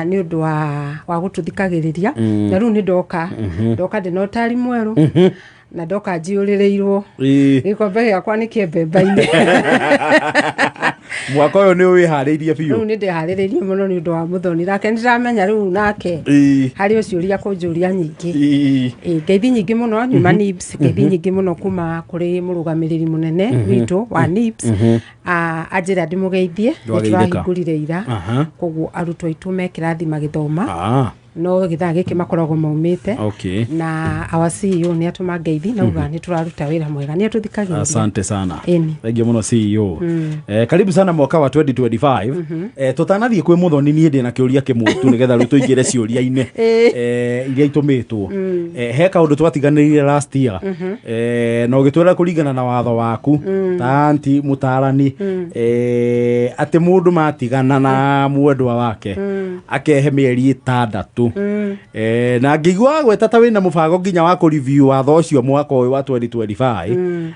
Nĩ ũndũ wa gũtũthikagĩrĩria. Na rĩu nĩ ndoka, ndoka ndĩna ũtari mwerũ na ndoka njiyũrĩrĩirwo. Gĩkombe gĩakwa nĩ kĩembemba-inĩ. Mwaka ũyũ nĩ wĩharĩirie biũ? Rĩu nĩ ndĩharĩrĩirie mũno nĩ ũndũ wa Mũthoni, nake nĩ ndĩramenya rĩu nake harĩ ũcio ũria kũnjũria nyingĩ. Ĩ, ngeithi nyingĩ mũno nyuma NIBS, ngeithi nyingĩ mũno kuma kũrĩ mũrũgamĩrĩri mũnene witũ wa NIBS. Ah, anjĩra ndĩmũgeithie. Nĩ Ndwageithĩka. tũrahingũrire ira. Koguo arutwo aitũ me kĩrathi magĩthoma, no gĩthaa gĩkĩ makoragwo maumĩte. Na our CEO nĩ atũma ngeithi nauga nĩ tũraruta wĩra mwega, nĩ atũthikagĩrĩria. Asante sana. Ĩni. Thank you mũno, CEO. Karibu sana mwaka wa 2025. Tũtanathiĩ kwĩ Mũthoni, niĩ ndĩ na kĩũria kĩmwe tu nĩgetha rĩu tũingĩre ciũria-inĩ iria itũmĩtwo. He kaũndũ twatiganĩrire last year, na ũgĩtwĩra kũringana na watho waku ta anti mũtarani, atĩ mũndũ matigana na mwendwa wake akehe mĩeri 6. Na ngĩigua gweta ta wĩna mũbango nginya wa kũ-review watho ũcio mwaka ũyũ wa 2025.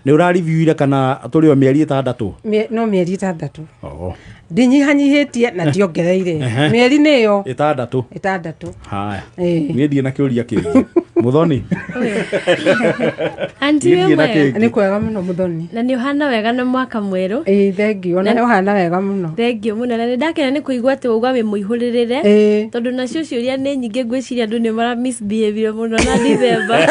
Nĩ ũra-reviewire kana tũrĩ o mĩeri 6? No mĩeri 6. Oh. Ndinyihanyihĩtie na ndiongereire, mĩeri nĩyo 6. 6. Haya. Ĩĩ. Niĩ ndirĩ na kĩũria kĩngĩ, Mũthoni. Aunty, Niĩ wĩ ndirĩ na mwega? kĩngĩ. Nĩ kwega mũno, Mũthoni. Na nĩ ũhana wega na mwaka mwerũ. Ĩĩ, thengiũ, ona ũhana wega mũno. Thengiũ mũno, na nĩ ndakena nĩ kũigua atĩ wauga wĩ mũihũrĩrĩre, tondũ nacio ciũria nĩ nyingĩ. Ngwĩciria andũ nĩ mara misbehavire mũno na December,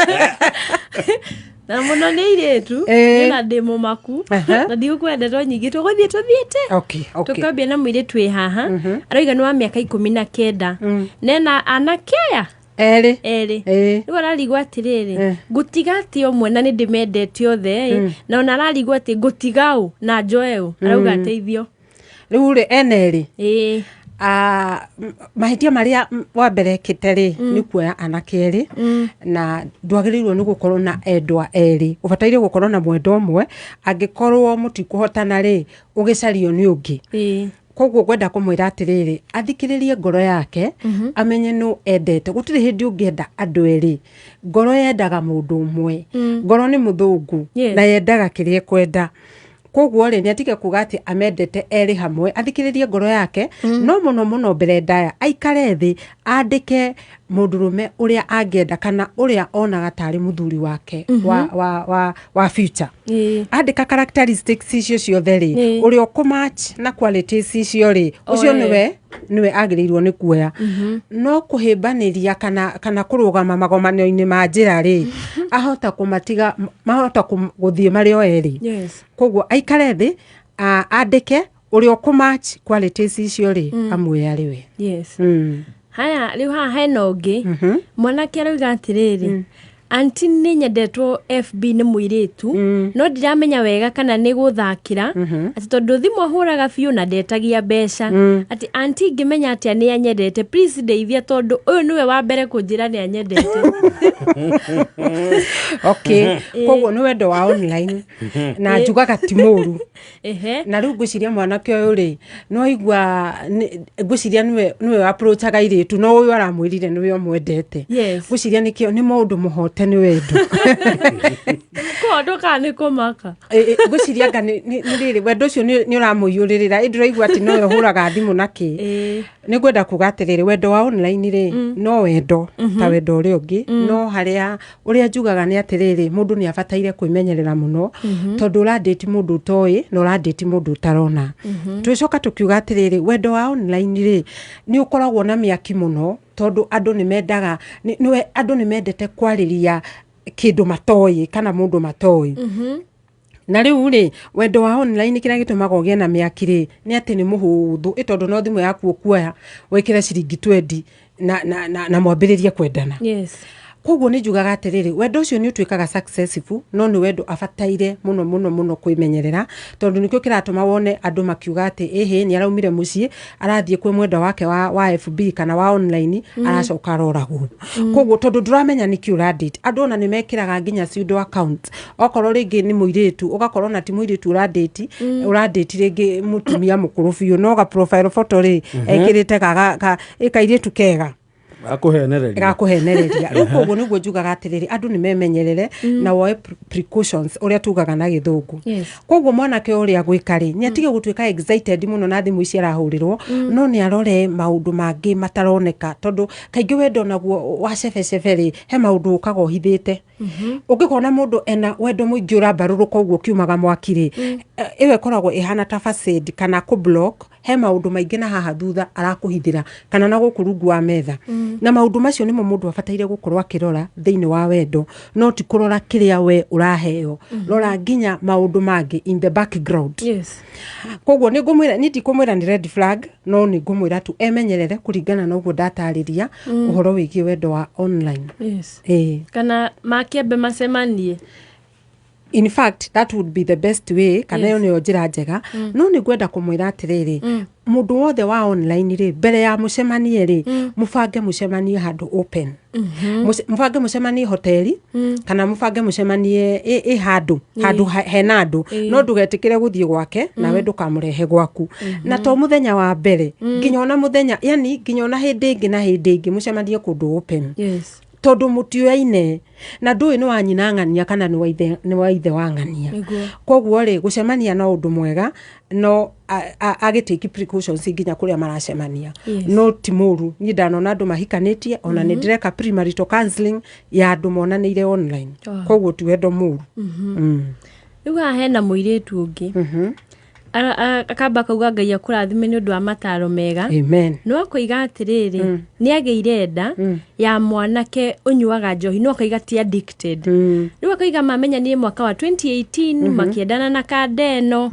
na mũno nĩ airĩtu. Niĩ na ndĩ mũmaku na ndigũkwenda ndeto nyingĩ, tũgũthiĩ tũthiĩte. Tũkambia na mũirĩtu wĩ haha aroiga nĩ wa mĩaka 19, nena anake aya Erĩ. Erĩ. Ĩĩ. Rĩu ararigwo atĩrĩrĩ, ngũtiga atĩ ũmwe na nĩ ndĩmendete othe ĩ, na ona ararigwo atĩ ngũtiga ũ na njoe ũ. Arauga ateithio. Rĩu rĩ, ena erĩ. Ĩĩ. Ah, mahĩtia marĩa wa mbere ekĩte rĩ, nĩ kuoya anake erĩ, na ndwagĩrĩirwo nĩ gũkorwo na endwa erĩ. Ũbataire gũkorwo na mwendwa ũmwe. Angĩkorwo mũtikũhotana rĩ, ũgĩcario nĩ ũngĩ. Koguo ngwenda kũmwĩra atĩrĩrĩ, athikĩrĩrie ngoro yake, amenye nũ endete. Gũtirĩ hĩndĩ ũngĩenda andũ erĩ. Ngoro yendaga mũndũ ũmwe. Ngoro nĩ mũthũngũ na yendaga kĩrĩa ĩkwenda. Koguo rĩ, nĩ atige kuga atĩ amendete erĩ hamwe, athikĩrĩrie ngoro yake. No mũno mũno mbere ndaya aikare thĩ, andĩke mũndũrũme ũrĩa angĩenda kana ũrĩa onaga tarĩ mũthuri wake wa future. Andĩka characteristics icio ciothe rĩ, ũrĩa ũkũmatch na qualities icio rĩ, ũcio Oe. nĩwe agĩrĩirwo nĩ kuoya. No kũhĩmbanĩria kana kũrũgama magomano-inĩ ma njĩra rĩ, ahota kũmatiga, mahota gũthiĩ marĩ o erĩ. Koguo aikare thĩ, andĩke ũrĩa ũkũmatch qualities icio rĩ, amuoya arĩ we. Haya, rĩu haha hena ũngĩ mwanake arauga atĩrĩrĩ, "Aunty, nĩ nyendetwo FB nĩ mũirĩtu, no ndiramenya wega kana nĩ gũthakĩra, atĩ tondũ thimũ ahũraga biũ na ndetagia mbeca. Atĩ aunty, ingĩmenya atĩa nĩ anyendete? Please ndeithia, tondũ ũyũ nĩwe wa mbere kũnjĩra nĩ anyendete." Okay, koguo nĩ wendo wa online, na njugaga ti mũru. Na rĩu ngwĩciria mwanake ũyũ rĩ, no igua ngwĩciria nĩwe approachaga airĩtu, no ũyũ aramwĩrire nĩwe ũmwendete. Ngwĩciria nĩkĩo nĩ mũndũ mũhote nĩ wendo. Kũhotwo kana nĩ kũmaka? Ĩ, ngwĩciria anga nĩ rĩrĩ wendo ũcio nĩ ũramũiyũrĩrĩra, ĩ ndĩraigua atĩ nowe ũhũraga thimũ na kĩ. Nĩ ngwenda kuga atĩrĩrĩ, wendo wa online rĩ, no wendo ta wendo ũrĩa ũngĩ, no harĩa ũrĩa njugaga nĩ atĩrĩrĩ, mũndũ nĩ abataire kwĩmenyerera mũno, tondũ ũrandĩti mũndũ ũtoĩ na ũrandĩti mũndũ ũtarona. Twĩcoka tũkiuga atĩrĩrĩ, wendo wa online rĩ, nĩ ũkoragwo na mĩaki mũno, tondũ andũ nĩ mendaga andũ nĩ mendete kwarĩria kĩndũ matoĩ kana mũndũ matoĩ. Na rĩu rĩ, wendo wa online kĩrĩa gĩtũmaga ũgĩe na mĩaki rĩ, nĩ atĩ nĩ mũhũthũ, ĩ tondũ no thimũ yaku ũkuoya, wĩkĩre ciringi 20 na mwambĩrĩrie kwendana. Koguo nĩ njugaga atĩrĩrĩ, wendo ũcio nĩ ũtuĩkaga successful, no nĩ wendo abataire mũno mũno mũno kwĩmenyerera, tondũ nĩkĩo kĩratũma wone andũ makiuga atĩ ĩhĩ, nĩ araumire mũciĩ, arathiĩ kwĩ mwendwa wake wa FB kana wa online, aracoka aroragwo. Koguo tondũ ndũramenya nĩkĩ ũradate, andũ ona nĩ mekĩraga nginya pseudo account. Okorwo rĩngĩ nĩ mũirĩtu, ũgakorwo ona ti mũirĩtu ũradate, ũradate rĩngĩ mũtumia mũkũrũ biũ, no ga profile photo rĩ, ekĩrĩte ga ĩ kairĩtu kega. Akũhenereria. Gakũhenereria. Rĩu koguo nĩguo njugaga atĩrĩrĩ, andũ nĩ memenyerere na woe precautions, ũrĩa tugaga na Gĩthũngũ. Koguo mwanake ũrĩa gwĩka rĩ, nĩ atige gũtuĩka excited mũno na thimũ ici arahũrĩrwo, no nĩ arore maũndũ mangĩ mataroneka, tondũ kaingĩ wendo naguo wa cebecebe rĩ, he maũndũ ũkaga ũhithĩte. Ũngĩkona mũndũ ena wendo mũingĩ ũrambarũrũka ũguo ũkiumaga mwaki rĩ, ĩyo ĩkoragwo ĩhana ta facade kana kũ block. He maũndũ maingĩ na haha thutha arakũhithĩra kana na gũkũ rungu wa metha, na maũndũ macio nĩmo mũndũ abataire gũkorwo akĩrora thĩinĩ wa wendo, no ti kũrora kĩrĩa we ũraheo. Rora nginya maũndũ mangĩ in the background. Koguo nĩ ngũmwĩra, niĩ ndikũmwĩra nĩ red flag, no nĩ ngũmwĩra tu emenyerere kũringana na ũguo ndatarĩria ũhoro wĩgiĩ wendo wa online. Ĩĩ. Kana makĩambe macemanie. In fact, that would be the best way, kana ĩyo nĩyo njĩra njega. No nĩ ngwenda kũmwĩra atĩrĩrĩ, mũndũ wothe wa online rĩ, mbere ya mũcemanie rĩ, mũbange mũcemanie handũ open. Mũbange mũcemanie hoteli kana mũbange mũcemanie ĩ handũ hena andũ, no ndũgetĩkĩre gũthiĩ gwake nawe ndũkamũrehe gwaku, na to mũthenya wa mbere, nginya ona mũthenya, yani nginya ona hĩndĩ ĩngĩ na hĩndĩ ĩngĩ, mũcemanie kũndũ open. Tondũ mũtiũyaine na ndũĩ nĩ wa nyina ng'ania kana nĩ wa ithe wa ng'ania. Koguo rĩ, gũcemania no ũndũ mwega, no agĩtake precautions nginya kũrĩa maracemania. No ti mũru, niĩ ndanona andũ mahikanĩtie, ona nĩ ndĩreka premarital counseling ya andũ monanĩire online. Koguo ti wendo mũru. Rĩu haha hena mũirĩtu ũngĩ. Akamba akauga Ngai akũrathime nĩ ũndũ wa mataro mega. Amen. No akoiga atĩrĩrĩ, nĩ agĩire nda ya mwanake ũnyuaga njohi, no akoiga ti addicted. Rĩu akoiga mamenyanire mwaka wa 2018, makĩendana na kanda ĩno,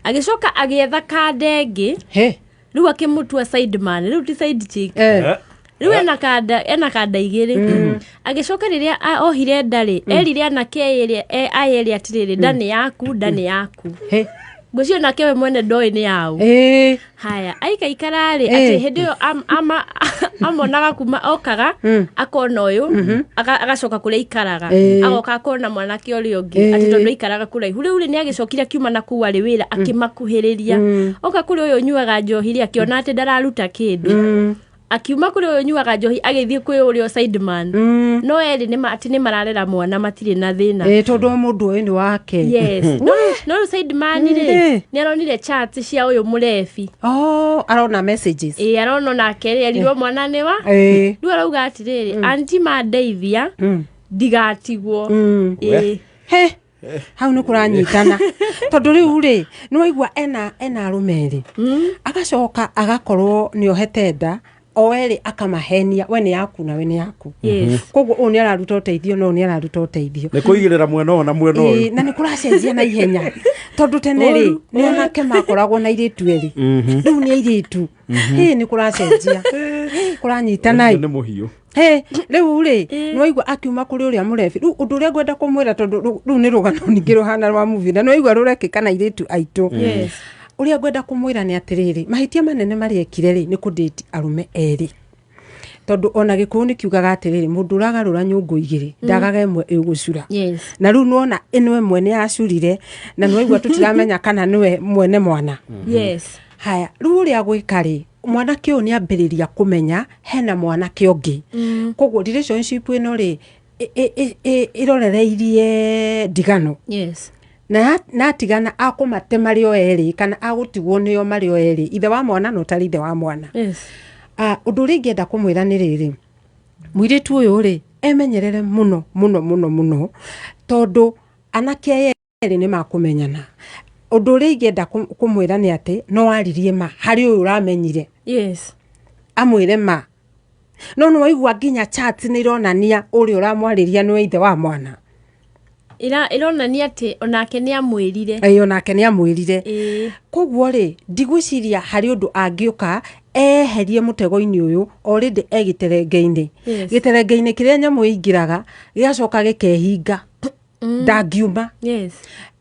agĩcoka agĩetha kanda ĩngĩ. He. Rĩu akĩmũtua side man, rĩu ti side chick. Rĩu ena kanda igĩrĩ. Agĩcoka rĩrĩa ohire nda rĩ, erire anake ĩrĩa aya erĩ atĩrĩrĩ, nda nĩ yaku, nda nĩ yaku. He. Ngwĩciria nake we mwene ndoĩ nĩ yaũ. Haya, aikaikara rĩ, atĩ hĩndĩ ĩyo amonaga kuma okaga akona ũyũ, agacoka kũrĩa aikaraga, agoka akona mwanake ũrĩa ũngĩ, atĩ tondũ aikaraga kũraihu. Rĩu rĩ, nĩ agĩcokire akiuma na kũu arĩ wĩra, akĩmakuhĩrĩria, oka kũrĩ ũyũ ũnyuaga njohi rĩ, akĩona atĩ ndararuta kĩndũ, akiuma kũrĩ ũyũ ũnyuaga njohi agĩthiĩ kwĩ ũrĩa sideman. No erĩ atĩ nĩ mararera mwana, matirĩ na thĩna. Tondũ o mũndũ ũyũ nĩ wake. Yes, no rĩu sideman rĩ, nĩ aronire chat cia ũyũ mũrebi. Oh, arona messages. Ĩ, arona nake rĩ, erirwo mwana nĩ wa. Rĩu arauga atĩrĩrĩ, anti mandeithia ndigatigwo. Ĩ. He, hau nĩ kũranyitana, tondũ rĩu rĩ, nĩ waigua ena arũme erĩ, agacoka agakorwo nĩ ohete nda, o erĩ akamahenia, we nĩ yaku na we nĩ yaku. Koguo ũyũ nĩ araruta ũteithio na ũyũ nĩ araruta ũteithio. Nĩ kũigĩrĩra mwena ũyũ na mwena ũyũ. Ĩĩ, na nĩ kũracenjia na ihenya, tondũ tene rĩ, nĩ anake makoragwo na airĩtu erĩ, rĩu nĩ airĩtu. Ĩ, nĩ kũracenjia. Ĩ, kũranyitana. Ũcio nĩ mũhiũ. He, rĩu rĩ, nĩwaigua akiuma kũrĩ ũrĩa mũrebi. Rĩu ũndũ ũrĩa ngwenda kũmwĩra, tondũ rĩu nĩ rũgano ningĩ rũhana rwa movie, na nĩwaigua rũrekĩka na airĩtu aitũ. Ũrĩa ngwenda kũmwĩra nĩ atĩrĩrĩ, mahĩtia manene marĩa ekire rĩ, nĩ kũdate arũme erĩ, tondũ ona Gĩkũyũ nĩ kiugaga atĩrĩrĩ, mũndũ ũragarũra nyũngũ igĩrĩ ndagaga ĩmwe ĩgũcura. Na rĩu nĩwona ĩno ĩmwe nĩ yacurire, na nĩwaigua tũtiramenya kana nĩwe mwene mwana. Haya, rĩu ũrĩa gwĩka rĩ, mwanake ũyũ nĩ ambĩrĩria kũmenya hena mwanake ũngĩ. Koguo relationship ĩno rĩ, ĩrorereirie ndigano. Na atigana akũmate marĩ o erĩ kana agũtigwo nĩo marĩ o erĩ, ithe wa mwana na ũtarĩ ithe wa mwana. Ah, ũndũ ũrĩa ingĩenda kũmwĩra nĩ rĩrĩ, mũirĩtu ũyũ rĩ, emenyerere mũno mũno mũno mũno, tondũ anake aya erĩ nĩ makũmenyana. Ũndũ ũrĩa ingĩenda kũmwĩra nĩ atĩ no aririe ma harĩ ũyũ ũramenyire. Amwĩre ma, no nĩ waigua nginya chat nĩ ironania ũrĩa ũramwarĩria nĩwe ithe wa mwana. Ĩronania atĩ onake nĩ amwĩrire. Ĩĩ, onake nĩ amwĩrire. Koguo rĩ, ndigwĩciria harĩ ũndũ angĩũka eherie mũtego-inĩ ũyũ. Already e gĩterenge-inĩ. Gĩterenge-inĩ kĩrĩa nyamũ ĩingĩraga gĩgacoka gĩkehinga, ndangiuma.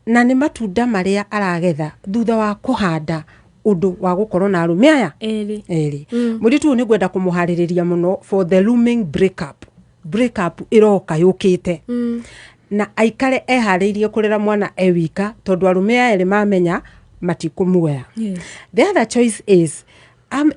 Na nĩ matunda marĩa aragetha thutha wa kũhanda ũndũ wa gũkorwo na arũme aya Erĩ. erĩ. Mũirĩtu ũyũ nĩ ngwenda kũmũharĩrĩria mũno for the looming breakup. Breakup ĩroka yũkĩte, na aikare eharĩirie kũrera mwana e wika, tondũ arũme aya erĩ mamenya matikũmuoya. The other choice is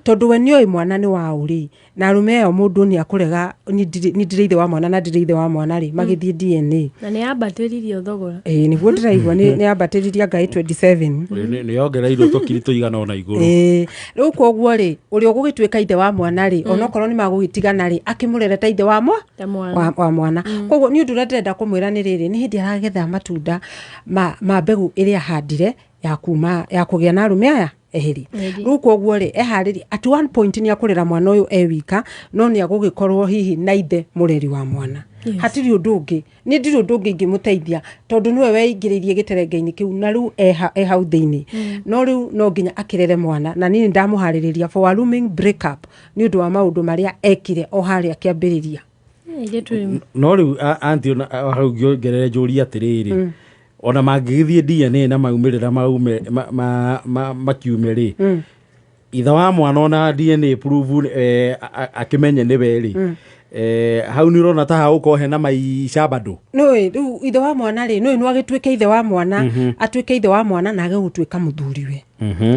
Tondũ we nĩoĩ mwana nĩ wa ũrĩ na arũme ĩyo mũndũ nĩ akũrega ni ndirĩ ithe wa mwana na ndirĩ ithe wa mwana rĩ, magĩthiĩ DNA. Na nĩ yambatĩririe thogora. Ĩĩ, nĩguo ndĩraigua nĩ yambatĩririe ngai 27. Nĩ yongereirwo tũkiri tũigana ona igũrũ. Ĩĩ, rĩu koguo rĩ, ũrĩa ũgũgĩtuĩka ithe wa mwana rĩ, onokorwo nĩ magũgĩtigana rĩ, akĩmũrere ta ithe wa mwana. Wa mwana. Koguo nĩ ũndũ ũrĩa ndĩrenda kũmwĩra nĩ rĩrĩ, nĩ hĩndĩ aragetha matunda ma mbegũ ĩrĩa ahandire ya kuma ya kũgĩa na arũme aya erĩ. Rĩu koguo rĩ, eharĩrie at one point nĩ akũrera mwana ũyũ e wika, no nĩ agũgĩkorwo hihi na ithe mũreri wa mwana. Hatirĩ ũndũ ũngĩ, niĩ ndirĩ ũndũ ũngĩ ingĩmũteithia tondũ nĩwe weingĩrĩirie gĩterenge-inĩ kĩu na rĩu e hau thĩinĩ. No rĩu no nginya akĩrere mwana, na niĩ nĩndamũharĩrĩria for a looming break up nĩ ũndũ wa maũndũ marĩa ekire o harĩa kĩambĩrĩria. No rĩu auntie, ona hau ngĩongerere njũrie atĩrĩrĩ, ona mangĩgĩthiĩ DNA na maumĩrĩra maume makiume rĩ, ithe wa mwana ona DNA proof akĩmenye nĩwe rĩ, hau nĩ ũrona ta hagũkorwo hena maica bado? Nĩũĩ rĩu ithe wa mwana rĩ, nĩũĩ no agĩtuĩke ithe wa mwana, atuĩke ithe wa mwana na age gũtuĩka mũthuriwe,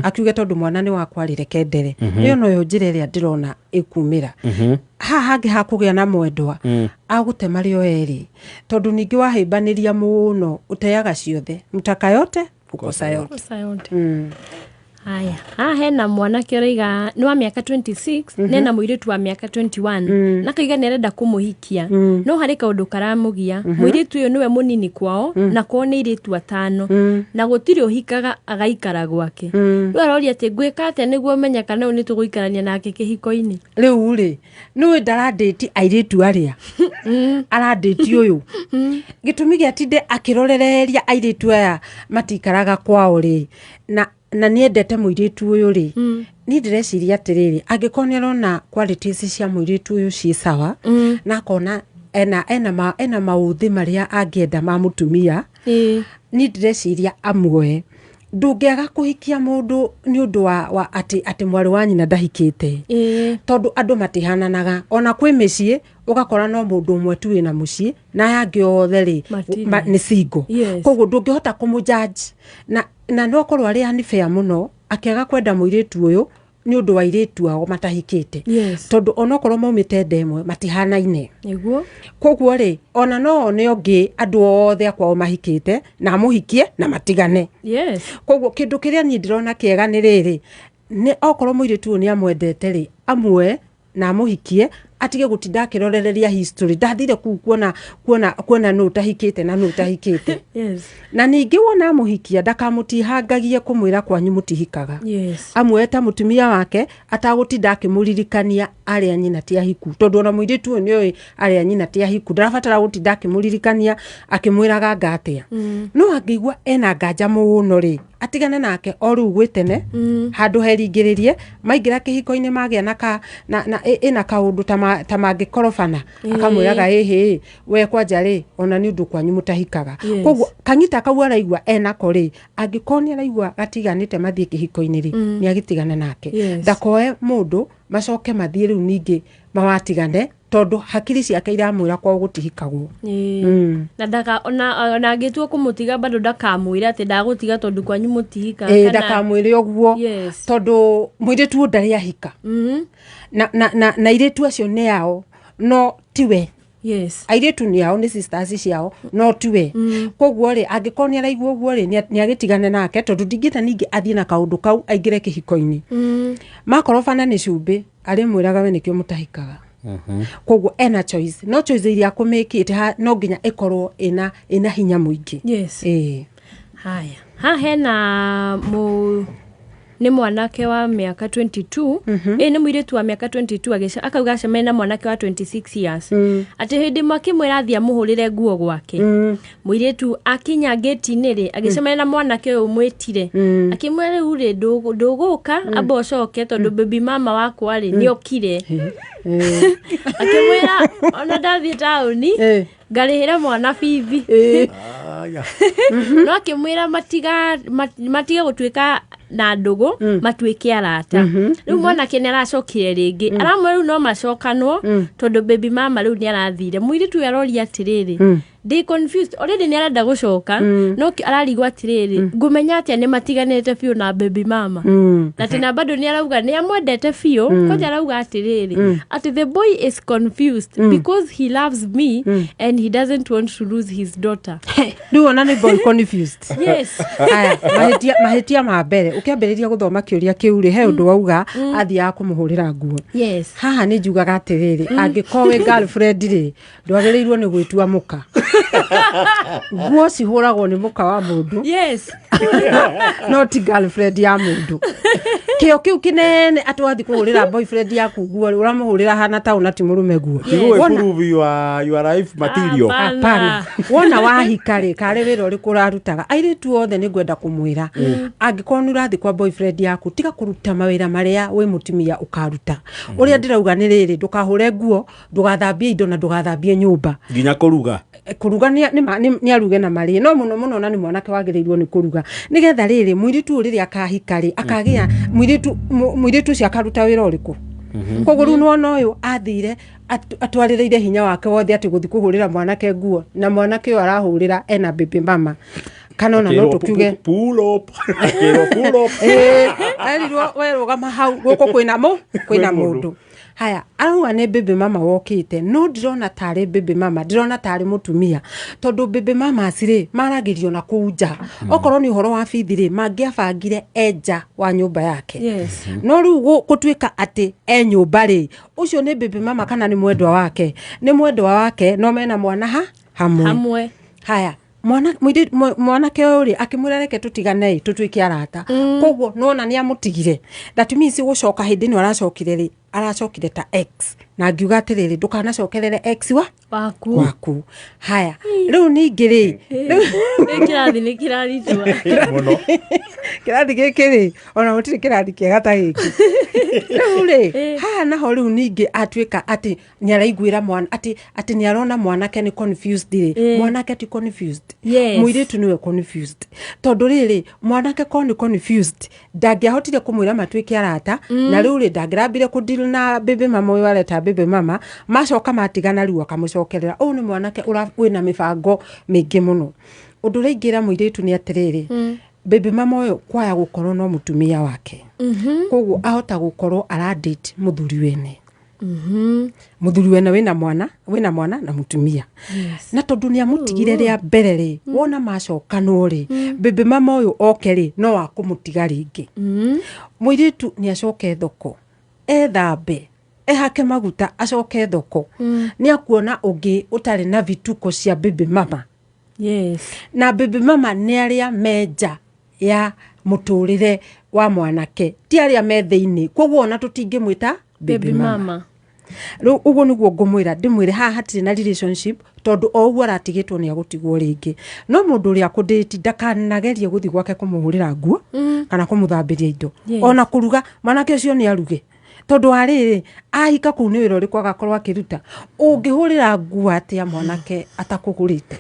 akiuge tondũ mwana nĩ wakwa rĩ, reke ndere. Ĩyo noyo njĩra ĩrĩa ndĩrona ĩkumĩra. Haha hangĩ hakũgĩa na mwendwa agũte marĩ o erĩ, tondũ ningĩ wahĩmbanĩria mũno ũteaga ciothe, mtaka yote kukosa yote. Kosa yote. Haya, haha hena mwanake ũraiga nĩ wa mĩaka 26, nena mũirĩtu wa mĩaka 21, na akauga nĩ arenda kũmũhikia, no harĩ kaũndũ karamũgia. Mũirĩtu ũyũ nĩwe mũnini kwao, na kwao nĩ airĩtu atano na gũtirĩ ũhikaga agaikara gwake. Rĩu aroria atĩ ngwĩka atĩa nĩguo menye kana ũyũ nĩ tũgũikarania nake kĩhiko-inĩ? Rĩu rĩ, nĩũĩ ndarandĩti airĩtu arĩa arandĩti ũyũ, gĩtũmi gĩa tinde akĩrorereria airĩtu aya matikaraga kwao rĩ, na nĩendete mũirĩtu ũyũ rĩ, niĩ ndĩreciria atĩrĩrĩ, angĩkorwo nĩ arona qualities cia mũirĩtu ũyũ ciĩ sawa, na akona ena maũthĩ marĩa angĩenda ma mũtumia, niĩ ndĩreciria amuoe. Ndũngĩaga kũhikia mũndũ nĩ ũndũ wa atĩ mwarĩ wa nyina ndahikĩte, tondũ andũ matihananaga. Ona kwĩ mĩciĩ ũgakora no mũndũ ũmwe tu wĩna mũciĩ na aya angĩ othe rĩ Matirĩ. Nĩ single. Koguo ndũngĩhota kũmũjudge na no akorwo arĩ unfair mũno akĩaga kwenda mũirĩtu ũyũ nĩ ũndũ wa airĩtu ao matahikĩte, tondũ onokorwo maumĩte nda ĩmwe matihanaine. Koguo rĩ, ona no one ũngĩ andũ othe akwao mahikĩte na amũhikie na matigane. Koguo kĩndũ kĩrĩa niĩ ndĩrona kĩega nĩ rĩrĩ, nĩ okorwo mũirĩtu ũyũ nĩ amwendete rĩ, amue na amũhikie, atige gũtinda akĩrorereria history, ndathire kũu kuona nũ ũtahikĩte na nũ ũtahikĩte. Na ningĩ wona amũhikia ndakamũtihangagie kũmwĩra kwanyu mũtihikaga. Amuoe ta mũtumia wake atagũtinda akĩmũririkania arĩa nyina ti ahiku, tondũ ona mũirĩtu ũyũ nĩoĩ arĩa nyina ti ahiku, ndarabatara gũtinda akĩmũririkania akĩmwĩraga anga atĩa. No angĩigua ena nganja mũno rĩ, atigane nake o rĩu gwĩ tene, handũ heringĩrĩrie maingĩra kĩhiko-inĩ magĩa na ka, na, na, ĩna kaũndũ ta mangĩkorobana, akamwĩraga ĩhĩ we kwanja rĩ, ona nĩ ũndũ kwanyu mũtahikaga. Koguo kang'ita kau araigua enako rĩ, angĩkorwo nĩ araigua gatiganĩte mathiĩ kĩhiko-inĩ rĩ, nĩ agĩtigane nake. Ndakoe mũndũ macoke mathiĩ rĩu ningĩ mawatigane, tondũ hakiri ciake iramwĩra kwao gũtihikagwo. Na ndaka ona angĩtua kũmũtiga bado ndakamwĩra atĩ ndagũtiga tondũ kwanyu mũtihika. Ndakamwĩre ũguo. Tondũ mũirĩtu ũyũ ndarĩ ahika. Na airĩtu acio nĩ ao, no tiwe. Airĩtu nĩ ao, nĩ sisters ciao, no tiwe. Koguo rĩ, angĩkorwo nĩ araigua ũguo rĩ, nĩ agĩtigane nake, tondũ ndingĩenda ningĩ athiĩ na kaũndũ kau aingĩre kĩhiko-inĩ. Makorobana nĩ cumbĩ, arĩmwĩraga we nĩkĩo mũtahikaga. Koguo ena choice, no choice iria akũmĩkĩte no nginya ĩkorwo ĩna hinya mũingĩ. Haya, haha hena nĩ mwanake wa mĩaka 22, nĩ mũirĩtu wa mĩaka 22, akauga acemania na mwanake wa 26 years, atĩ hĩndĩ ĩmwe akĩmwĩra athiĩ amũhũrĩre nguo gwake, mũirĩtu akinya ngĩti-inĩ rĩ, agĩcemania na mwanake ũyũ ũmwĩtire, akĩmwĩra rĩu rĩ, ndũgũka, amba ũcoke tondũ baby mama wakwa rĩ nĩ okire. Akĩmwĩra ona ndathiĩ taũni ngarĩhĩre mwana bithi. No akĩmwĩra matige gũtuĩka na ndũgũ matuĩke arata. Rĩu mwanake nĩ aracokire rĩngĩ, aramwĩra rĩu no macokanwo tondũ baby mama rĩu nĩ arathire. Mũirĩtu ũyũ aroria atĩrĩrĩ, ndĩ confused, already nĩ arenda gũcoka, no ararigwo atĩrĩrĩ, ngũmenya atĩa nĩ matiganĩte biũ na baby mama? Na tena bado nĩ arauga nĩ amwendete biũ. Kwanja arauga atĩrĩrĩ, atĩ the boy is confused because he loves me and he doesn't want to lose his daughter. Rĩu ona nĩ boy confused. Yes. Aya, mahĩtia ma mbere, ũkĩambĩrĩria gũthoma kĩũria kĩu rĩ, he ũndũ wauga athiaga kũmũhũrĩra nguo. Haha nĩ njugaga atĩrĩrĩ, angĩkorwo wĩ girlfriend rĩ, ndwagĩrĩirwo nĩ gwĩtua mũka. Nguo cihũragwo nĩ mũka wa mũndũ, no ti girlfriend ya mũndũ. Kĩo kĩu kĩnene atĩ wathiĩ kũhũrĩra boyfriend yaku nguo rĩ, ũramũhũrĩra hana ta ũna ti mũrũme nguo. Tigũ Wona- prove your life material. Hapana. Hapana. Wona wahika rĩ, karĩ wĩra ũrĩkũ ũrarutaga? Airĩtu othe nĩ ngwenda kũmwĩra, angĩkorwo nĩ ũrathiĩ kwa boyfriend yaku, tiga kũruta mawĩra marĩa wĩ mũtumia ũkaruta. Ũrĩa ndĩrauga nĩ rĩrĩ, ndũkahũre nguo, ndũgathambie indo na ndũgathambie nyũmba. Nginya kũruga. Kũruga nĩ aruge na marĩe, no mũno mũno na nĩ mwanake wagĩrĩirwo nĩ kũruga, nĩgetha rĩrĩ mũirĩtu ũyũ rĩrĩa akahika rĩ, akagĩa mũirĩtu, mũirĩtu ũcio akaruta wĩra ũrĩkũ? Koguo rĩu nĩwona ũyũ athire atwarĩrĩire hinya wake wothe atĩ gũthiĩ kũhũrĩra mwanake nguo, na mwanake ũyũ arahũrĩra ena baby mama, kana ona no Akĩrwo tũkiuge pull up. Akĩrwo pull up. Ĩĩ, erirwo we rũgama hau gũkũ kwĩna mũ kwĩna Kwĩ mũndũ. Mũndũ haya arauga nĩ baby mama wokĩte, no ndĩrona tarĩ baby mama, ndĩrona tarĩ mũtumia, tondũ baby mamas rĩ maragĩrio na kũu nja. Okorwo nĩ ũhoro wa bithi rĩ, mangĩabangire enja wa nyũmba yake. No rĩu gũtuĩka atĩ e nyũmba rĩ, ũcio nĩ baby mama kana nĩ mwendwa wake? Nĩ mwendwa wake, no mena mwana ha hamwe. Hamwe. Haya, mwana mwanake ũyũ rĩ, akĩmwĩra reke tũtigane ĩ, tũtuĩke arata. Koguo nĩwona nĩ amũtigire. That means gũcoka hĩndĩ ĩno aracokire rĩ, aracokire ta ex, na ngiuga atĩrĩrĩ, ndũkanacokerere ex wa waku. Waku. Haya, rĩu ningĩ rĩ, Nĩ kĩrathi nĩ kĩraritũha. Mũno. Kĩrathi gĩkĩ rĩ, ona gũtirĩ kĩrathi kĩega ta gĩkĩ. Rĩu rĩ, haha naho rĩu ningĩ atuĩka atĩ nĩ araiguĩra mwana atĩ nĩ arona mwanake nĩ confused rĩ, mwanake ti confused. Mũirĩtu nĩwe confused, tondũ rĩrĩ, mwanake korwo nĩ confused, ndangĩahotire kũmwĩra matuĩke arata. Na rĩu rĩ, ndangĩrambire kũdeal na baby mama ũyũ areta baby mama, macoka matigana, rĩu akamũcokerera. Ũyũ nĩ mwanake wĩna mĩbango mĩingĩ mũno. Ũndũ ũrĩa ingĩra mũirĩtu nĩ atĩrĩrĩ, baby mama ũyũ kwaya gũkorwo no mũtumia wake, koguo ahota gũkorwo aradate mũthuri wene, mũthuri wene wĩna mwana na mũtumia. Na tondũ nĩ amũtigire rĩa mbere rĩ, wona macokanwo rĩ, baby mama ũyũ oke rĩ, no akũmũtiga rĩngĩ. Mũirĩtu nĩ acoke thoko, ethambe, ehake maguta, acoke thoko, nĩ akuona ũngĩ ũtarĩ na vituko cia baby mama. Na baby mama nĩ arĩa me nja ya mũtũrĩre wa mwanake, ti arĩa me thĩinĩ. Koguo ona tũtingĩmwĩta baby baby mama. Mama. Rĩu ũguo nĩguo ngũmwĩra, ndĩmwĩre haha hatirĩ na relationship, tondũ o ũguo aratigĩtwo nĩ agũtigwo rĩngĩ. No mũndũ ũrĩa akũndĩti ndakanagerie gũthiĩ gwake kũmũhũrĩra nguo kana kũmũthambĩria indo. Ona kũruga, mwanake ũcio nĩ aruge, tondũ wa rĩrĩ, ahika kũu nĩ wĩra ũrĩkũ agakorwo akĩruta? Ũngĩhũrĩra nguo atĩa mwanake atakũgũrĩte?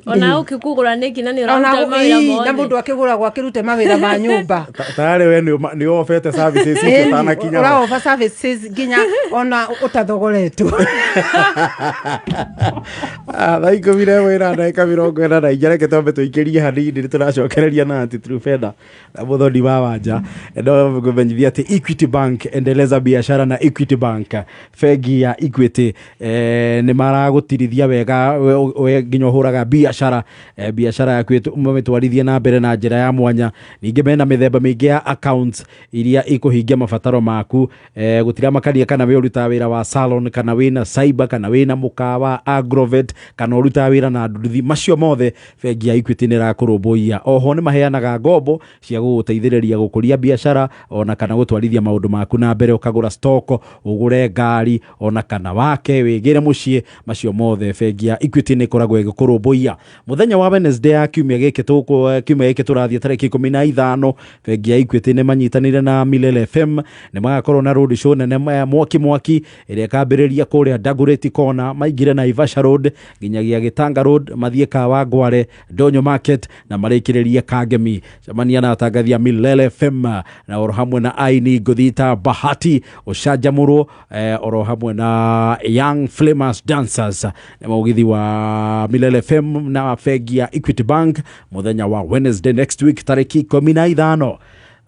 Ona ũkĩkũgũra nĩkĩ na nĩ Ona ũraruta mawĩra ii, na mothe? mũndũ akĩgũragwo akĩrute mawĩra ma nyũmba. Tayarĩ we nĩ ofete services icio ũtanakinya ho. Ũraoba services nginya ona ũtathogoretwo. Ah, thaa 11 na ndagĩka 44. Reke twambe tũikĩrie hanini, nĩ tũracokereria na Aunty Truphena na Mũthoni wa Wanja. No ngũmenyithia atĩ Equity Bank, endeleza biashara na Equity Bank. Bengi ya Equity nĩ maragũtirithia wega we nginya ũhũraga biashara, biashara yaku mamĩtwarithie na mbere na njĩra ya mwanya. Ningĩ mena mĩthemba mĩingĩ ya accounts iria ikũhingia mabataro maku. Gũtiramakania kana we ũrutaga wĩra wa salon, kana wĩna cyber, kana wĩna mũkawa, agrovet, kana ũrutaga wĩra na nduthi, macio mothe bengi ya Equity nĩ ĩrakũrũmbũiya. Oho nĩ maheanaga ngombo cia gũgũteithĩrĩria gũkũria biacara ona kana gũtwarithia maũndũ maku. yaku na mbere, ũkagũra stock, ũgũre ngari, ona kana wake wĩgĩre mũciĩ. Macio mothe bengi ya Equity nĩ ĩkoragwo ĩgĩkũrũmbũiya. Mũthenya wa Wednesday ya kiumia gĩkĩ tũkũ, kiumia gĩkĩ tũrathiĩ, tarĩki 15, bengi ya Equity nĩ manyitanĩire na Milele FM, nĩ magakorwo na road show nene mwaki mwaki, ĩrĩa ĩkambĩrĩria kũrĩa Dagoretti Corner, maingĩre Naivasha Road nginyagia Gĩtanga Road, mathiĩ Kawangware, Ndonyo Market, na marĩkĩrĩrie Kangemi. Cemania na atangathi a Milele FM na oro hamwe na aini ngũthi ta Bahati ũcanjamũrwo, oro hamwe na Young Flamers Dancers. Nĩ mũgithi wa Milele FM na bengi ya Equity Bank, mũthenya wa Wednesday next week, tarĩki 15,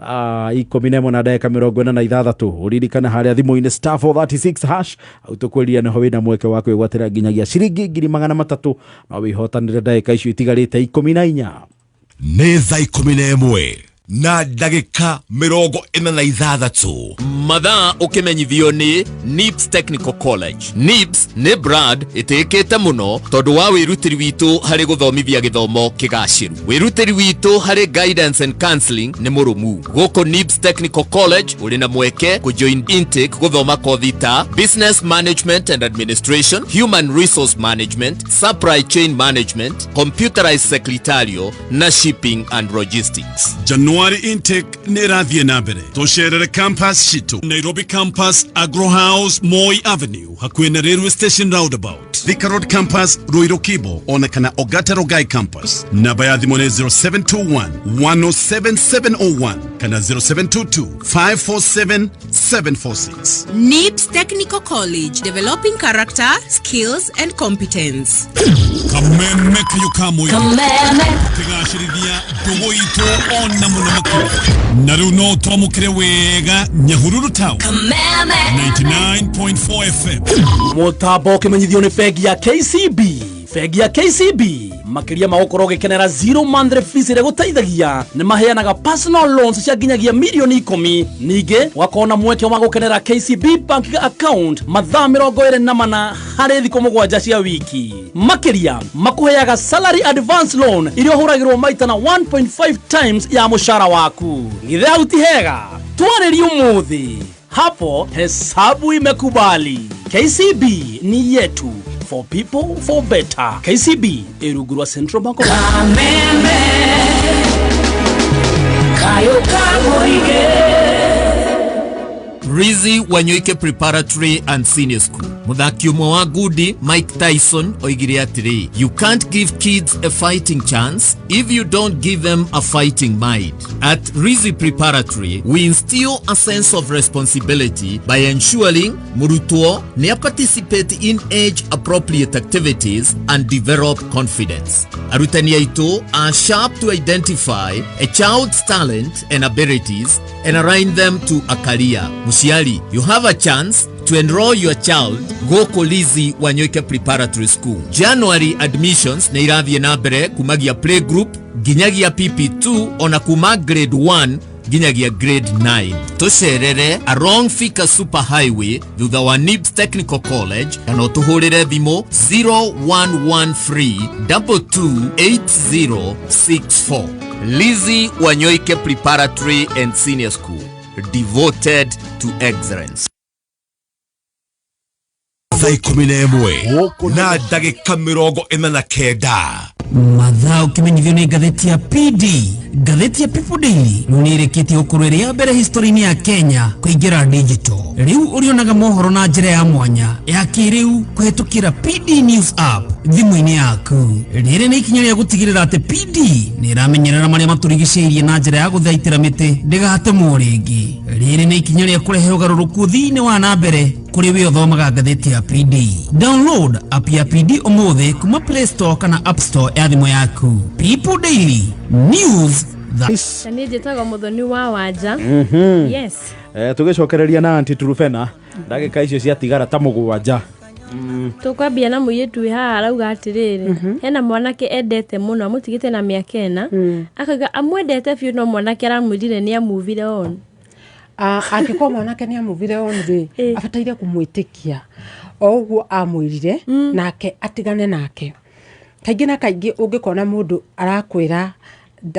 11:46. Ũririkane harĩa thimũ-inĩ *436#, au tũkwĩrire nĩho wĩna mweke wa kwĩgwatĩra nginyagia ciringi 300,000. No wĩhotanĩre ndagĩka icio itigarĩte 14. Nĩ thaa 11:46. Mathaa ũkĩmenyithio nĩ NIBS Technical College. NIBS nĩ brand ĩtĩĩkĩte mũno tondũ wa wĩrutĩri witũ harĩ gũthomithia gĩthomo kĩgacĩru. Wĩrutĩri witũ harĩ guidance and counseling nĩ mũrũmu. Gũkũ NIBS Technical College ũrĩ na mweke kũjoin intake gũthoma kothi ta Business Management and Administration, Human Resource Management, Supply Chain Management, Computerized Secretarial na Shipping and Logistics. January intake nĩ ĩrathiĩ na mbere. Tũcerere campus citũ: Nairobi Campus, Agro House, Moi Avenue, hakuhĩ na Railway Station roundabout; Thika Road Campus, Ruiru Kibo, ona kana Ongata Rongai Campus. Namba ya thimũ nĩ 0721 107701 kana 0722 547 746. NIBS Technical College, developing character, skills, and competence. Kameme kayo kamwe kĩgacĩrithia ndũgũ itũ ona mũno makĩria, na rĩu no twamũkĩre wega Nyahururu Town, 99.4 FM. Mũtambo ũkĩmenyithio nĩ bengi ya KCB. Bengi ya KCB, makĩria ma gũkorwo ũgĩkenera zero monthly fees ĩrĩa gũteithagia, nĩ maheanaga personal loans cia nginyagia mirioni 10. Ningĩ ũgakorwo na mweke wa gũkenera KCB bank account mathaa 24 harĩ thikũ 7 cia wiki. Makĩria makũheaga salary advance loan iria ũhũragĩrwo maita na 1.5 times ya mũcara waku. Githĩ hau ti hega? Twarĩrie ũmũthĩ, hapo hesabu imekubali. KCB ni yetu, for people, for better. KCB ĩrungu rwa Central Bank of Kameme kayo kamũingĩ. Rizzi Wanyoike Preparatory and Senior School. Mũthaki ũmwe wa ngundi Mike Tyson oigire atĩrĩ, "You can't give kids a fighting chance if you don't give them a fighting mind." At Rizzi Preparatory, we instill a sense of responsibility by ensuring mũrutwo nĩ participate in age appropriate activities and develop confidence. Arutani aitũ are sharp to identify a child's talent and abilities and align them to a career. Mũciari, you have a chance to enroll your child gũkũ Lizzy Wanyoike Preparatory School. January admissions nĩ irathiĩ na mbere kumagia playgroup nginyagia PP2, ona kuma grade 1 nginyagia grade 9. Tũcerere along Thika Super Highway, thutha wa NIBS Technical College, kana ũtũhũrĩre thimũ 0113 228064. Lizzy Wanyoike Preparatory and Senior School, devoted to excellence. Thaa 11:49. Mathaa ũkĩmenyithio nĩ ngathĩti ya PD. Ngathĩti ya People Daily rĩu nĩ ĩrĩkĩtie gũkorwo ĩrĩ ya mbere history-inĩ ya Kenya kũingĩra digital. Rĩu ũrĩonaga mohoro na njĩra ya mwanya ya kĩrĩu kũhetũkĩra PD News app thimũ-inĩ yaku. Rĩrĩ nĩ ikinya rĩa gũtigĩrĩra atĩ PD nĩ ĩramenyerera marĩa matũrigicĩirie na njĩra ya gũthaitĩra mĩtĩ ndĩgatemwo rĩngĩ. Rĩrĩ nĩ ikinya rĩa kũrehe ũgarũrũku thĩinĩ wa na mbere kũrĩ we ũthomaga ngathĩti ya PD. Download app ya PD ũmũthĩ kuma Play Store kana App Store ya thimũ yaku. People Daily News that Na niĩ njĩtagwo Mũthoni wa Wanja. Yes. Tũgĩcokereria na Aunty Trufena ndagĩka icio ciatigara ta 7. Tũkwambia na mũirĩtu wĩ haha, arauga atĩrĩrĩ, hena mwanake endete mũno, amũtigĩte na mĩaka 4, akauga amwendete biũ, no mwanake aramwĩrire nĩ amuvire on. Ah, angĩkorwo mwanake nĩ amuvire on rĩ, abataire kũmwĩtĩkia o ũguo amwĩrire, nake atigane nake. Kaingĩ na kaingĩ ũngĩkona mũndũ arakwĩra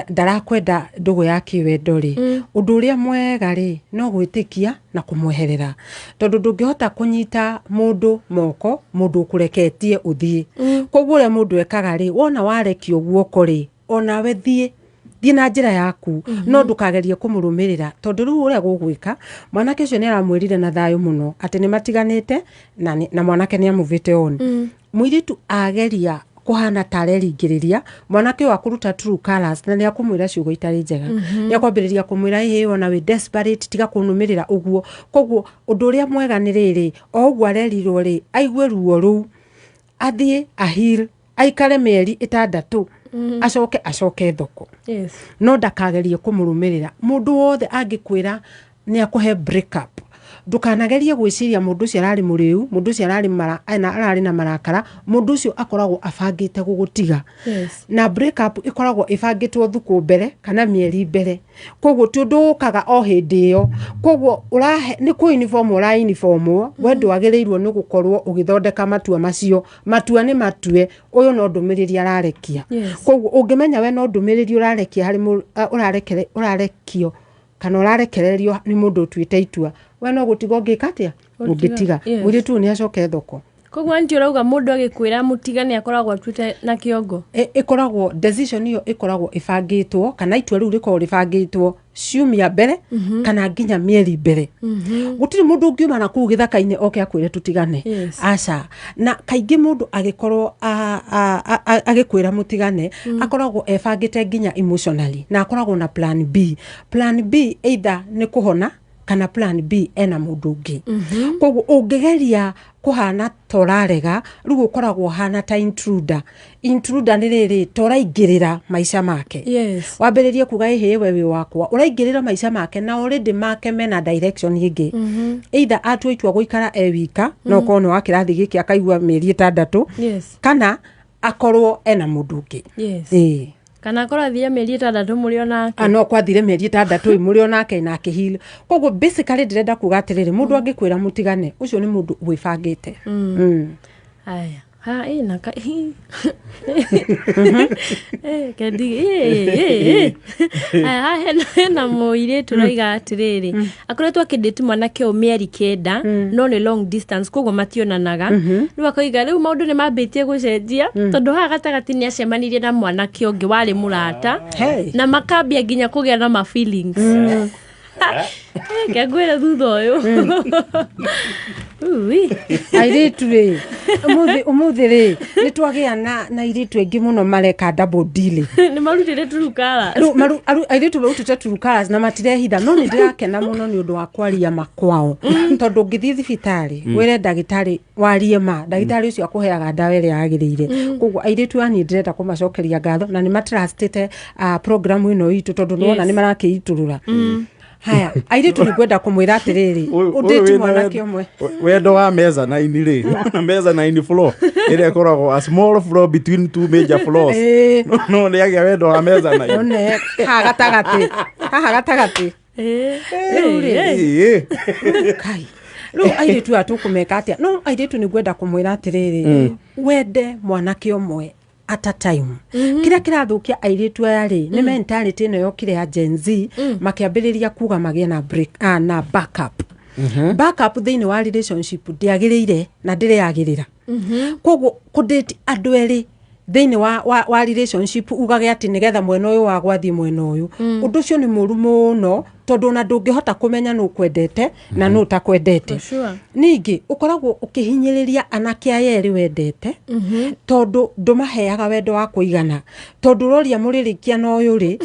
Ndarakwenda ndũgũ ya kĩwendo rĩ, ũndũ ũrĩa mwega rĩ, no gwĩtĩkia na kũmweherera, tondũ ndũngĩhota kũnyita mũndũ moko mũndũ ũkũreketie ũthiĩ. Koguo ũrĩa mũndũ ekaga rĩ, wona warekio guoko rĩ, onawe thiĩ na njĩra yaku, no ndũkagerie kũmũrũmĩrĩra, tondũ rĩu ũrĩa gũgwĩka, mwanake ũcio nĩ aramwĩrire na thayũ mũno atĩ nĩ matiganĩte na mwanake nĩ amũvĩte on. Mũirĩtu ageria kũhana ta areringĩrĩria, mwanake ũyũ akũruta true colours na nĩ akũmwĩra ciugo itarĩ njega. Nĩ akwambĩrĩria kũmwĩra, "Ĩhĩ, ona wĩ desperate, tiga kũnũmĩrĩra ũguo." Koguo ũndũ ũrĩa mwega nĩ rĩrĩ, o ũguo arerirwo rĩ, aigue ruo rũu, athiĩ ahil, aikare mĩeri 6, acoke thoko. No ndakagerie kũmũrũmĩrĩra. Mũndũ wothe angĩkwĩra nĩ akũhe break up, ndũkanagerie gwĩciria mũndũ ũcio ararĩ mũrĩu, mũndũ ũcio ararĩ na marakara. Mũndũ ũcio akoragwo abangĩte gũgũtiga. Na break up ĩkoragwo ĩbangĩtwo thukũ mbere kana mĩeri mbere, koguo ti ũndũ ũkaga o hĩndĩ ĩyo. Koguo ũrahe nĩ kũ uniform ũra uniformwo. We ndwagĩrĩirwo nĩ gũkorwo ũgĩthondeka matua macio. Matua nĩ matue, ũyũ no ndũmĩrĩri ararekia. Koguo ũngĩmenya we no ndũmĩrĩri ũrarekia harĩ ũrarekio kana ũrarekererio nĩ mũndũ ũtuĩte itua, we no gũtiga ũngĩka atĩa? Ũngĩtiga. Mũirĩtu ũyũ nĩ acoke thoko. Koguo aunty, ũrauga mũndũ agĩkwĩra mũtigane akoragwo atuĩte na kĩongo? Ĩkoragwo decision ĩyo ĩkoragwo ĩbangĩtwo, kana itua rĩu rĩkoragwo rĩbangĩtwo ciumia mbere kana nginya mĩeri mbere. Gũtirĩ mũndũ ũngiuma na kũu gĩthaka-inĩ oke akwĩre tũtigane. Aca. Na kaingĩ mũndũ agĩkorwo agĩkwĩra mũtigane, akoragwo ebangĩte nginya emotionally, na akoragwo na plan B. Plan B either nĩ kũhona kana plan B ena mũndũ ũngĩ. Koguo ũngĩgeria kũhana ta ũrarega, rĩu ũkoragwo ũhana ta intruder. Intruder nĩ rĩrĩ, ta ũraingĩrĩra maica make. Wambĩrĩrie kuga, "Ĩhĩ, we wĩ wakwa," ũraingĩrĩra maica make, na already make mena direction ĩngĩ. Either atua itua gũikara e wika, no ũkorwo nĩ wa kĩrathi gĩkĩ akaigua mĩeri 6, kana akorwo ena mũndũ ũngĩ. Ĩĩ. Kana akorwo athire mĩeri 6 mũrĩ o nake. A no kwathire mĩeri 6 ĩ mũrĩ o nake na akĩheal. Koguo basically ndĩrenda kuga atĩrĩrĩ, mũndũ angĩkwĩra mũtigane, ũcio nĩ mũndũ wĩbangĩte. Aya, ha ĩ na ka hi. Eh, kendi ĩ ĩ ĩ. Aya, haha hena mũirĩtu ũroiga atĩrĩrĩ, akoretwo akĩndĩti mwanake ũyũ mĩeri 9, no nĩ long distance, koguo mationanaga. Rĩu akoiga rĩu maũndũ nĩ mambĩtie gũcenjia, tondũ haha gatagatĩ nĩ acemanirie na mwanake ũngĩ warĩ mũrata, Hey. na makambia nginya kũgĩa na ma feelings. Ke ngwĩre thutha ũyũ. Ui. Airĩtu rĩ, ũmũthĩ rĩ, nĩ twagĩa na airĩtu aingĩ mũno mareka double deal. Nĩ marutĩte true colours. Rĩu airĩtu marutĩte true colours na matirehitha, no nĩ ndĩrakena mũno nĩ ũndũ wa kwaria ma kwao, tondũ ũngĩthiĩ thibitarĩ wĩre ndagĩtarĩ warie ma, ndagĩtarĩ ũcio akũheaga ndawa ĩrĩa yagĩrĩire. Koguo airĩtu aya niĩ ndĩrenda kũmacokeria ngatho, na nĩ matrustĩte program ĩno itũ, tondũ nĩwona nĩ marakĩitũrũra. Haya, airĩtu, nĩ ngwenda kũmwĩra atĩrĩrĩ, Ũyũ ũndĩti wĩna mwanake ũmwe. Wendo wa mezzanine rĩ, na mezzanine floor ĩrĩa ĩkoragwo a small floor between two major floors. No nĩ agĩa wendo wa mezzanine. One haha gatagatĩ, haha gatagatĩ. Rĩu rĩ, kai, rĩu airĩtu aya tũkũmeka atĩa? No airĩtu, nĩ ngwenda kũmwĩra atĩrĩrĩ, wende mwanake ũmwe at a time. Kĩrĩa kĩrathũkia airĩtu aya rĩ, nĩ mentality ĩno yokire ya Gen Z, makĩambĩrĩria kuga magĩe na break, na backup. Backup thĩinĩ wa relationship ndĩagĩrĩire na ndĩrĩagĩrĩra. Koguo kũdate andũ erĩ thĩinĩ wa relationship, ugage atĩ nĩgetha mwena ũyũ wa gwathiĩ mwena ũyũ, ũndũ ũcio nĩ mũru mũno, tondũ ona ndũngĩhota kũmenya nũ ũkwendete na nũ ũtakwendete. For sure. Ningĩ ũkoragwo ũkĩhinyĩrĩria anake aya erĩ wendete, tondũ ndũmaheaga wendo wa kũigana, tondũ ũroria mũrĩrĩkia na ũyũ rĩ,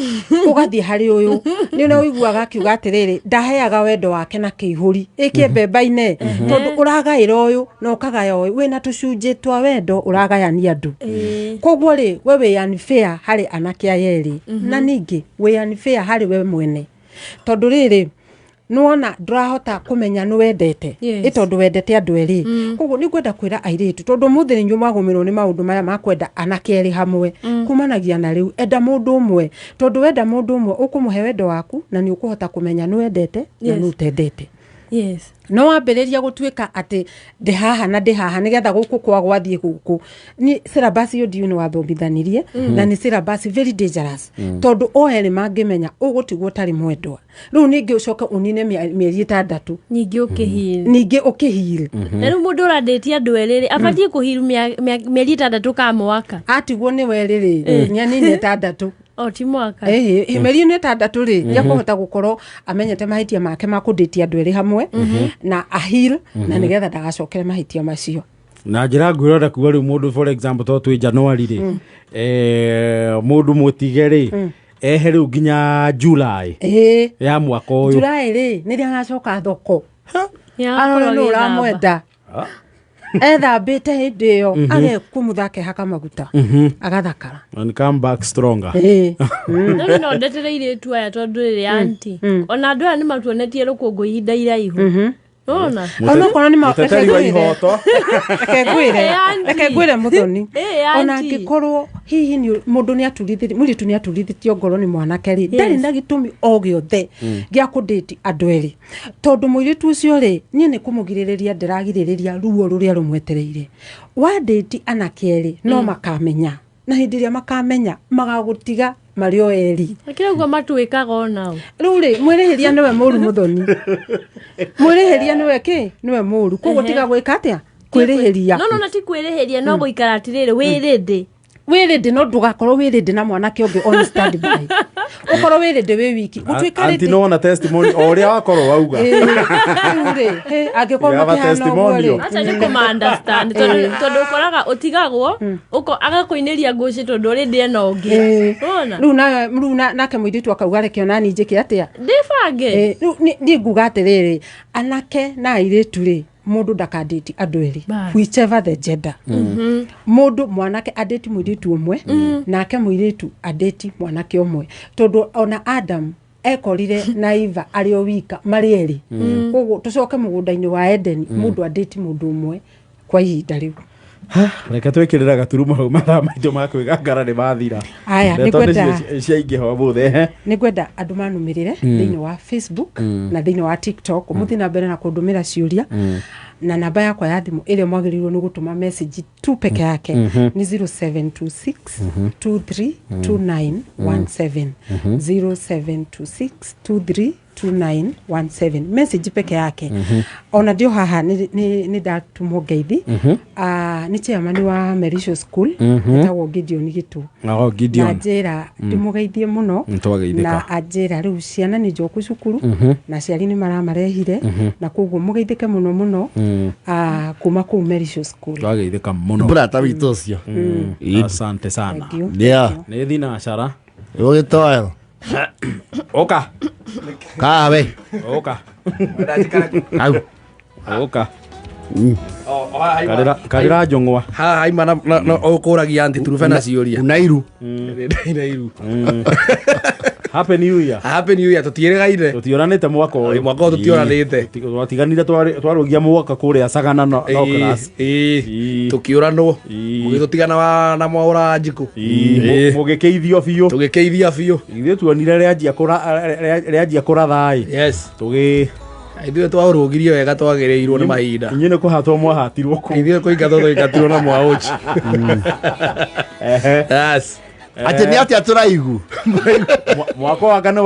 ũgathiĩ harĩ ũyũ. Nĩ ũrĩa ũiguaga akiuga atĩrĩrĩ, ndaheaga wendo wake na kĩihũri ĩkie mbemba-inĩ, tondũ ũragaĩra ũyũ na ũkagaya ũyũ, wĩna tũcunjĩ twa wendo ũragayania andũ. Koguo rĩ, we wĩ unfair harĩ anake aya erĩ, na ningĩ wĩ unfair harĩ we mwene, tondũ rĩrĩ, nĩwona ndũrahota kũmenya nĩ wendete. Ĩ tondũ wendete andũ erĩ. Koguo nĩ ngwenda kwĩra airĩtu, tondũ ũmũthĩ nĩ inyuĩ mwagũmĩrwo nĩ maũndũ maya ma kwenda anake erĩ hamwe, kumanagia na rĩu enda mũndũ ũmwe, tondũ wenda mũndũ ũmwe ũkũmũhe wendo waku na nĩ ũkũhota kũmenya nĩ wendete na nĩ ũtendete. Yes. No wambĩrĩria gũtuĩka atĩ ndĩ haha na ndĩ haha nĩgetha gũkũ kwa gwathiĩ gũkũ, ni syllabus ĩyo ndiũ nĩ wathomithanirie na nĩ syllabus very dangerous, tondũ o erĩ mangĩmenya ũgũtigwo ũtarĩ mwendwa. Rĩu ningĩ ũcoke ũnine mĩeri 6. Ningĩ ũkĩheal. Ningĩ ũkĩheal. Na rĩu mũndũ ũrandĩtie andũ erĩ rĩ, abatiĩ kũheal mĩeri 6 ka mwaka? Atigwo nĩ werĩ rĩ, nĩanine 6. O ti mwaka. Ĩhĩ, mĩeri ĩno 6 rĩ, nĩekũhota gũkorwo amenyete mahĩtia make ma kũndĩtia andũ erĩ hamwe na aheal, na nĩgetha ndagacokere mahĩtia macio. Na njĩra nguhĩ ũrenda kuga rĩu mũndũ, for example, to twĩ January rĩ, mũndũ mũtige rĩ, ehe rĩu nginya July ya mwaka ũyũ. July rĩ, nĩrĩo agacoka thoko. Nĩagakorwo Arore nũ agĩthamba. ũramwenda ethambĩte hĩndĩ ĩyo, agekũmutha, akehaka maguta, agathakara. And come back stronger. Ĩĩ. No niĩ no ndetere airĩtu aya, tondũ rĩrĩ anti ona andũ aya nĩ matuonetie rũkũngũ ihinda iraihu. Nona. Onokorwo nĩ Mũteteri wa ihoto. Reke ngwĩre. Eh, auntie. Reke ngwĩre, Mũthoni. Eh, Ona auntie. angĩkorwo hihi nĩ mũndũ nĩ aturithĩtie, mũirĩtu nĩ aturithĩtio ngoro nĩ mwanake rĩ, ndarĩ na gĩtũmi o gĩothe gĩa kũndĩti andũ erĩ, tondũ mũirĩtu ũcio rĩ, niĩ nĩ kũmũgirĩrĩria ndĩragirĩrĩria ruo rũrĩa rũmwetereire. Wandĩti anake erĩ no makamenya, na hĩndĩ ĩrĩa makamenya magagũtiga marĩ o erĩ. Akĩrĩ ũguo matuĩkaga onao. Rĩu rĩ, mwĩrĩhĩria nĩwe mũru, Mũthoni. Mwĩrĩhĩria nĩwe kĩ? Nĩwe mũru. Koguo tiga gwĩka atĩa? Kwĩrĩhĩria. No na ti kwĩrĩhĩria, no gũikara atĩrĩrĩ wĩ ready. Wĩ ready, no ndũgakorwo wĩ ready na mwanake ũngĩ on standby. Ũkorwo wĩ ready wĩ wiki gũtuĩka Anti ready. no na testimony o ũrĩa wakorwo wauga. Ĩĩ, rĩu rĩ, hĩ, angĩkorwo You have a makĩhana ũguo rĩ. testimonial. Acha nĩ kũma understand, tondũ ũkoraga ũtigagwo agakũinĩria ngũcĩ tondũ already ena ũngĩ. Wona? Rĩu nake mũirĩtu akauga, reke onani njĩke atĩa? Ndĩbange. Ĩĩ, rĩu niĩ nguga atĩrĩrĩ, anake na airĩtu rĩ, mũndũ ndakandĩti andũ erĩ. Bas. Whichever the gender, mũndũ mwanake andĩti mũirĩtu ũmwe, nake mũirĩtu andĩti mwanake ũmwe, tondũ ona Adam ekorire na Eva arĩ o wika marĩ erĩ. Koguo tũcoke mũgũnda-inĩ wa Edeni, mũndũ andĩti mũndũ ũmwe kwa ihinda rĩu. Reke twĩkĩrĩra gaturuma hau, mathaa maitũ ma kwĩgangara nĩ mathira. Aya, Ndeto nĩngwenda- nĩcio ciaingĩha ũmũthĩ, ehe. Nĩ ngwenda andũ manumĩrĩre thĩinĩ wa Facebook na thĩinĩ wa TikTok, mũthiĩ na mbere na kũndũmĩra ciũria, na namba yakwa ya thimũ ĩrĩa mwagĩrĩirwo nĩ gũtũma message tu peke yake nĩ 0726 23 2917, 0726 23 2917, message peke yake. Ona ndio haha nĩ ndatũmwo ngeithi. Ah, nĩ chairman wa Merisho School etagwo Gideon Gitu. Oh, Gideon. Na njĩra ndĩmũgeithie mũno. Nĩtwageithĩka. Na anjĩra rĩu ciana nĩ njoku cukuru na aciari nĩ maramarehire, na koguo mũgeithĩke mũno mũno, ah, kuma kũu Merisho School. Twageithĩka mũno. Mũrata witũ ũcio. Asante sana. Thank you. Yeah. Nĩ thinacara. Ũgĩtoero. Ũka. Kawe. Ũka. Au. Ũka. Karĩra karĩra njũng'wa. Haha haima na ũkũragia anti turube na ciũria. Unairu. Nairu. Happy New Year. Happy New Year, tũtiĩrĩgaine. Tũtionanĩte mwaka ũyũ. Mwaka ũyũ tũtionanĩte. Twatiganire twarũgia mwaka kũrĩa Sagana no class. Ĩĩ, tũkĩũranwo. Mũgĩtũtigana na mwaũra wa njikũ. Mũgĩkĩithio biũ. Tũgĩkĩithia biũ. Ithuĩ tuonire rĩanjia kũratha ĩ. Yes. Tũgĩ Ithuĩ twaũrũgirie wega twagĩrĩirwo nĩ mahinda. Inyuĩ nĩ kũhatwo mwahatirwo kũu. Ithuĩ kũingatwo twaingatirwo na mwaũci. Yes. Atĩ nĩ atĩa tũraigu? Mwaka waka nĩ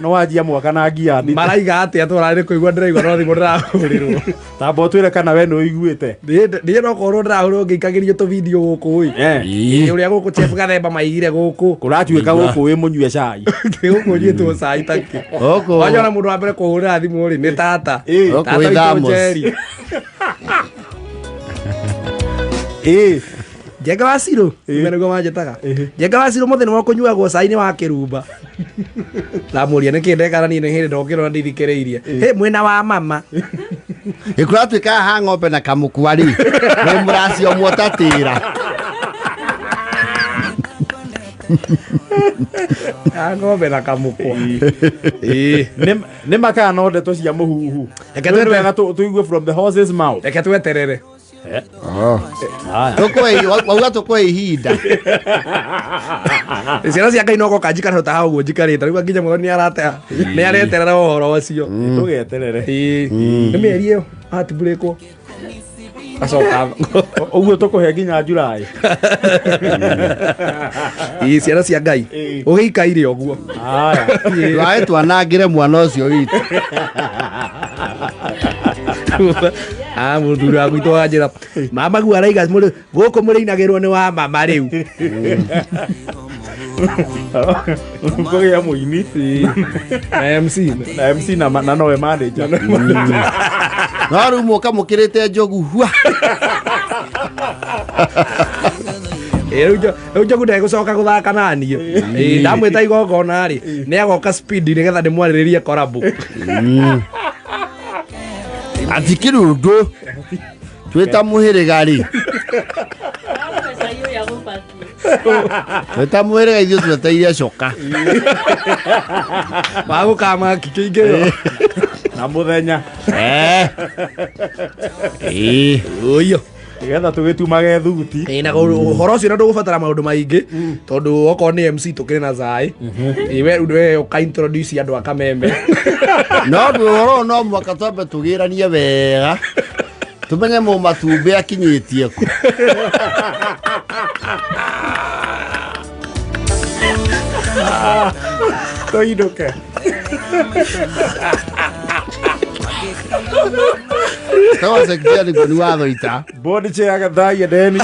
wanjia mwaka na ngia. Maraiga atĩa tũrarĩ kũigua ndĩraigua no thimũ ndĩrahũrĩrwo. Tamba ũtwĩre kana we nĩ ũiguĩte. Niĩ no korwo ndĩrahũrĩrwo ngĩikagĩrio tũvideo gũkũ ĩ. Ĩ, ũrĩa gũkũ Chef Gathemba maigire gũkũ. Kũratuĩka gũkũ wĩ mũnyue cai. Gũkũ nyuĩtwo cai takĩ. Gũkũ. Wanyona mũndũ wa mbere kũhũrĩra thimũ rĩ nĩ tata. Gũkũ Tata wĩ witũ Thamos. Njeri. Ĩ. Njenga wa Cirũ, nĩguo manjĩtaga. Njenga wa Cirũ, mũthĩ nĩ kũnyuagwo cai nĩ wa kĩrumba. Ndamũria nĩkĩ ndekana niĩ nĩ hĩndĩ ndokĩra na ndithikĩrĩirie. Hĩ mwena wa mama. Ĩkũratuĩka haha ng'ombe na kamũkwa rĩ. Wĩ mũracio mũtatĩra. Ah, ng'ombe na kamũkwa. Nĩ makaa no ndeto cia mũhuhu. Reke Nĩ wega tũigue from the horse's mouth. Reke tweterere. Tũkũhe wauga tũkũhe ihinda. Ciana cia Ngai no goka njikara ta hau ũguo njikarĩte rĩu nginya mũthoni nĩ nĩ areterera ũhoro ũcio. Tũgeterere. Ĩĩ. Nĩ mĩeri ĩyo atibũrĩkwo acoka Ũguo tũkũhe nginya July. Ĩĩ, ciana cia Ngai ũgĩikaire ũguo. Haya. Ndwae twanangĩre mwana ũcio witũ. Ah, mũthuri wa gwitũ anjĩra mama guo araiga gũkũ mũrĩinagĩrwo nĩ wa mama rĩu. Kũgĩa mũini na MC na MC na nowe manager. No rĩu mũka mũkĩrĩte njogu hua. Ĩĩ, rĩu njogu ndegũcoka gũthaka naniĩ. Ĩĩ, ndamwĩta igongona rĩ nĩ agoka speed nĩgetha ndĩmwarĩrĩrie korabu. Atikĩrĩ ũndũ twĩta mũhĩrĩga rĩ, twĩta mũhĩrĩga ithuĩ tweteire coka. Wagũkama kĩingĩro na mũthenya. Eh. Ĩĩ. Ũyũ. Nĩgetha tũgĩtumage thuti. Ĩĩ, na ũhoro ũcio na ndũgũbatara maũndũ maingĩ tondũ okorwo nĩ MC tũkĩrĩ na Zai. Ĩĩ, we rĩu we ũka introduce andũ a Kameme. No ndũ ũhoro ũyũ no mũhaka twambe tũgĩranie wega tũmenye mũmatumbĩ akinyĩtie kũ. Tũinũke. Tawa sekretari ngoni wa thoita. Board chair Gathaiya Dennis.